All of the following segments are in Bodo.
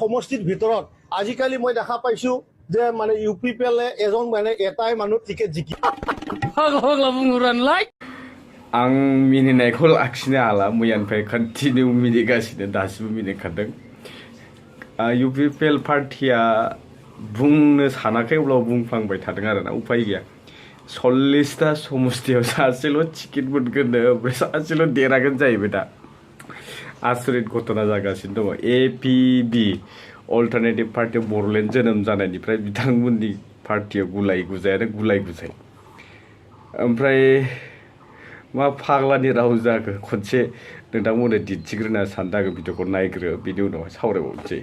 সমষ্টিৰ ভিতৰত আজিকালি মই দেখা পাইছো যে মানে UPPL এজন মানে এটাই মানুহ টিকেট জিকি आं मिनिनायखौ लाखिनो हाला मैयानिफ्राय कन्टिनिउ मिनिगासिनो दासिमबो मिनिखादों UPPL पार्टिया बुंनो सानाखै अब्लाबो बुंफ्लांबाय थादों आरोना उपाय गैया 40टा समष्टियाव सासेल' टिकेट मोनगोननो ओमफ्राय सासेल' देरहागोन जाहैबाय दा आसरित घटना जागासिनो दङ APB अल्टारनेटिभ पार्टी बर'लेण्ड जोनोम जानायनिफ्राय बिथांमोननि पार्टियाव गुलाय गुजाय ओमफ्राय मा फाग्लानि राव जाखो खनसे नोंथांमोननो दिन्थिग्रोना सानदागो भिडिअखौ नायग्रो बिनि उनावहाय सावरायबावनोसै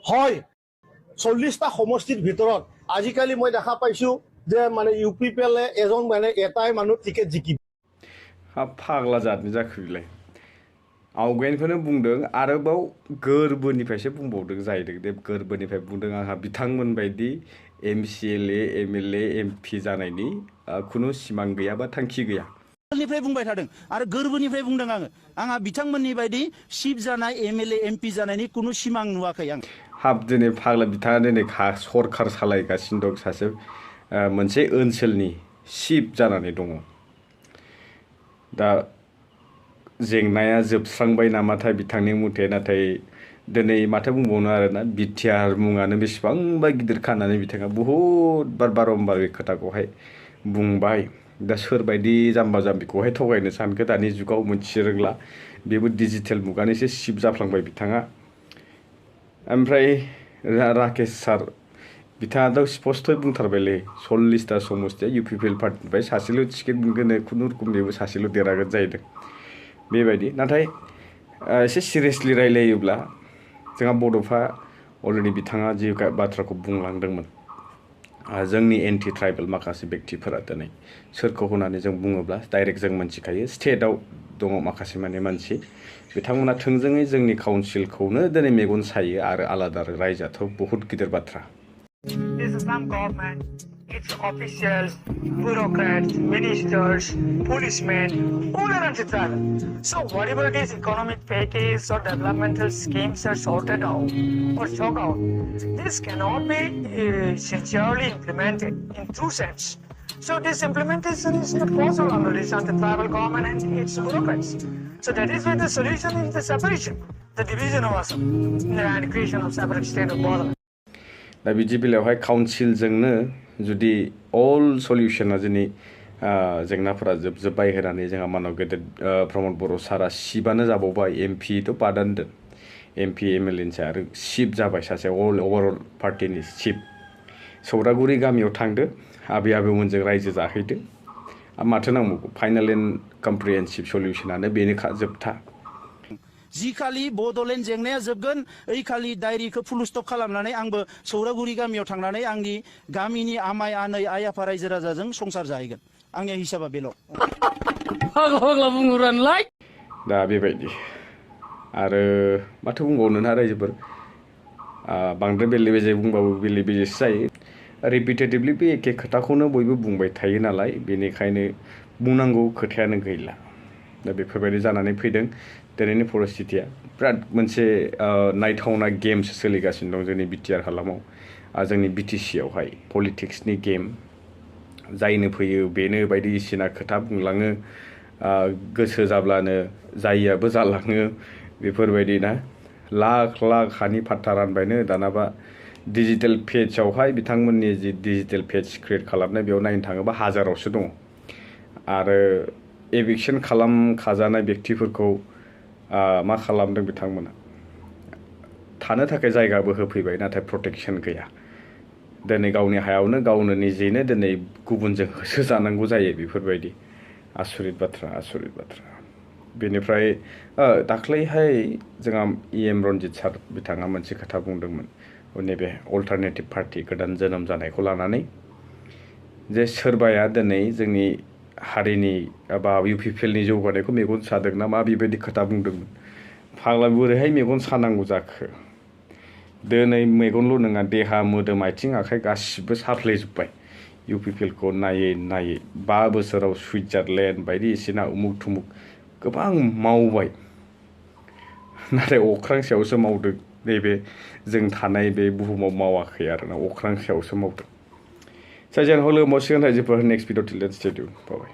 হয় 40টা সমষ্টিৰ ভিতৰত আজিকালি মই দেখা পাইছো যে মানে UPPL এজন মানে এটাই মানুহ টিকেট জিকি फाग्ला जादनि जाखो बिलाय आवगायनिफ्रायनो बुंदों आरोबाव गोरबोनिफ्रायसो बुंबावदों जाहैदों दे गोरबोनिफ्राय बुंदों आंहा बिथांमोन बायदि MCLA MLA MP जानायनि खुनु सिमां गैया बा थांखि गैया निफ्राय बुंबाय थादों आरो गोरबोनिफ्राय बुंदों आंहा बिथांमोननि बायदि सिप जानाय MLA MP जानायनि खुनु सिमां नुवाखै आं हाब दिनै फाग्ला बिथाङा दिनै सरखार सालायगासिनो दं सासे मोनसे ओनसोलनि सिप जानानै दङ दा जेंनाया जोबस्रांबाय नामाथाय बिथांनि मथे नाथाय दिनै माथो बुंबावनो आरोना बिटिआर मुङानो बेसेबांबा गिदिर खानानै बिथाङा बहुद बारम्बार बे खोथाखौहाय बुंबाय दा सोरबायदि जाम्बा जाम्बिखौहाय थगायनो सानखो दानि जुगाव मोनथिनो रोंला बेबो डिजिटेल मुगानिसो सिप जाफ्लांबाय बिथाङा ओमफ्राय राकेश सार बिथाङाथ' स्पष्टयै बुंथारबायलै 40टा समष्टिया UPPL पार्टिनिफ्राय सासेल' टिकेट मोनगोन खुनुरुखुम बेबो सासेल' देरहागोन जाहैदों बेबायदि नाथाय एसे सिरियासलि रायलायोब्ला जोंहा बड'फा अलरेडि बिथाङा जि बाथ्राखौ बुंलांदोंमोन जोंनि एन्टि ट्राइबेल माखासे व्यक्तिफोरा दिनै सोरखौ होननानै जों बुङोब्ला डाइरेक्ट जों मोनथिखायो स्टेटआव दङ माखासे माने मानसि बिथांमोना थोंजोङै जोंनि काउन्सिलखौनो दिनै मेगन सायो आरो आलादा रायजाथ' बहुत गिदिर बाथ्रा This is some government, its officials, bureaucrats, ministers, policemen, all are anti-tribal. So whatever these economic packages or developmental schemes are sorted out or struck out, this cannot be sincerely implemented in true sense. So this implementation is not possible under this anti-tribal government and its bureaucrats. So that is why the solution is the separation, the division of Assam, and creation of separate state of Bodh. दा बिदि बेलायावहाय काउन्सिलजोंनो जुदि अल सलिउशना जोंनि जेंनाफोरा जोबजोब्बाय होनानै जोंहा मानव गेदेर प्रमद बर' सारा सिपआनो जाबावबाय MP थ' बादानो दोन MP MLA नि आरो सिप जाबाय सासे अल ओभारअल पार्टिनि सिप चौरागुरि गामियाव थांदो आबै आबौमोनजों रायजो जाहैदो माथो नांबावगौ फाइनाल एन्ड कम्प्रिहेन्सिभ सलिउशनानो बेनोखा जोबथा जिखालि बड'लेण्ड जेंनाया जोबगोन ओइखालि डायरिखौ फुल स्टप खालामनानै आंबो चौरागुरि गामियाव थांनानै आंनि गामिनि आमाय आनै आइ आफा रायजो राजाजों संसार जाहैगोन आंनि हिसाबा बेल' दा बेबायदि आरो माथो बुंबावनो ना रायजोफोर बांद्राय बेले बेजे बुंबाबो बेले बेजेसो जायो रिपिटेटिभलि बे एखे खोथाखौनो बयबो बुंबाय थायो नालाय बेनिखायनो बुंनांगौ खोथायानो गैला दा बेफोरबायदि जानानै फैदों दिनैनि परिस्थितिया बिराद मोनसे नायथावना गेमसो सोलिगासिनो दं जोंनि बिटिआर हालामाव जोंनि BTC आवहाय पलिटिक्सनि गेम जायनो फैयो बेनो बायदिसिना खोथा बुंलाङो गोसो जाब्लानो जायियाबो जालाङो बेफोरबायदि ना लाख लाख हानि फाट्टा रानबायनो दानाबा डिजिटेल पेजआवहाय बिथांमोननि जि डिजिटेल पेज क्रिएट खालामनाय बेयाव नायनो थाङोबा हाजारावसो दङ आरो एभिक्सन खालामखाजानाय व्यक्तिफोरखौ मा खालामदों बिथांमोना थानो थाखाय जायगाबो होफैबाय नाथाय प्रटेक्शन गैया दिनै गावनि हायावनो गावनो निजेनो दिनै गुबुनजों होसोजानांगौ जायो बेफोरबायदि आसरित बाथ्रा बेनिफ्राय दाख्लैहाय जोंहा EM रन्जित सार बिथाङा मोनसे खोथा बुंदोंमोन नैबे अल्टारनेटिभ पार्टी गोदान जोनोम जानायखौ लानानै जे सोरबाया दिनै जोंनि हारिनि बा UPPLनि जौगानायखौ मेगन सादोंना मा बेबायदि खोथा बुंदोंमोन फाग्ला बोरैहाय मेगन सानांगौ जाखो दिनै मेगनल' नङा देहा मोदोम आथिं आखाइ गासिबो साफ्लेजोब्बाय UPPLखौ नायै 5 बोसोराव सुइजारलेण्ड बायदिसिना उमुक थुमुक गोबां मावबाय नाथाय अख्रांसायावसो मावदों नैबे जों थानाय बे बुहुमाव मावाखै आरोना अख्रां सायावसो मावदों। सायजान हलो मसिगोन रायजोफोर नेक्स्ट भिडिअ टिल देन स्टे टिउन बाय।